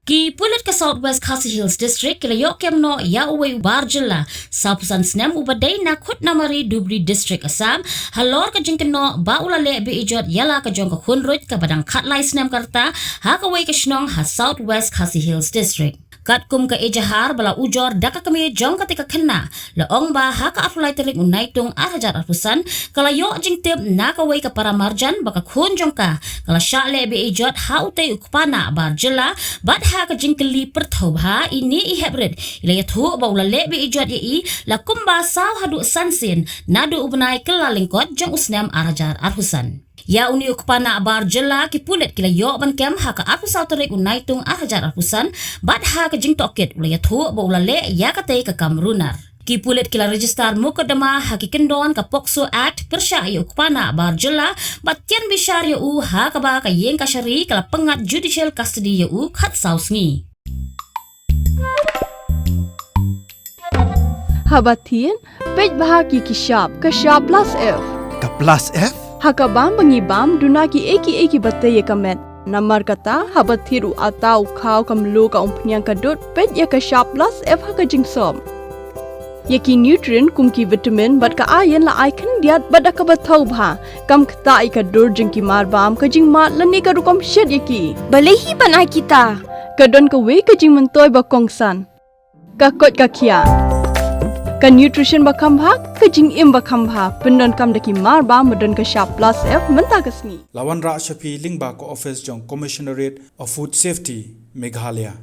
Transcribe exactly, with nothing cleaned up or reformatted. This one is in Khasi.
Ki pulit ka South West Khasi Hills District ki la ïoh kem noh ïa uwei u bar jylla sawphew san snem uba dei na Khutnamari, Dhubri District, Assam, halor ka jingkynnoh ba u la leh be-ijot ïa la ka jong ka khunruit kaba dang khatlai snem ka rta ha kawei ka shnong ha South West Khasi Hills District. Katkum ka ejahar ba la ujor da ka kmie jong katei ka khynnah, la ong ba ha ka arphew lai tarik u Naitung ar hajar arphew san, ka la ïoh jingtip na kawei ka para marjan ba ka khun jong ka ka la shah leh be-ijot ha utei u kpa nah bar jylla, bad ha ka jingkylli pyrthew bha, ine i hep rit i la ïathuh ba u la leh be-ijot ïa i la kumba saw haduh san sien naduh u bnai Kyllalyngkot jong u snem ar hajar arphew san. Ïa une u kpa nah bar jylla ki pulit ki la ïoh ban kem ha ka arphew saw tarik u Naitung ar hajar arphew san, bad ha ka jingtohkit u la ïathuh ba u la leh ïa katei ka kam runar. Ki pulit ki la register mukotduma ha ki kyndon ka POCSO Act pyrshah ïa u kpa nah bar jylla, bad tian bishar ïa u ha kaba ka ïing kashari ka la pyngngad judicial custody ïa u khatsaw sngi. Haba thied, peit bha ki ki shap, ka shap plus F. Ka plus F? Ha ka bam ba ngi bam, duna ki ei ki ei kiba tei ïa ka met. Namar kata, haba thied u atta, u khaw, ka mluh, ka umphniang, ka dud, peit ïa ka shap plus F ha ka jingsop. Ïa ki nutrient kum ki vitamin bad ka iron la ai khyndiat bad da kaba thew bha. Kam ktah ïa ka dur jong ki marbam, ka jingmad lane ka rukom shet ïa ki. Balei hi ban ai kita? Ka don kawei ka jingmyntoi ba kongsan. Ka koit ka khiah. Ka nutrition ba kham bha, ka jingim ba kham bha. Pyndonkam da ki marbam ba don ka shap plus F mynta ka sngi. La wanrah sha phi lyngba ka office jong Commissionerate of Food Safety, Meghalaya.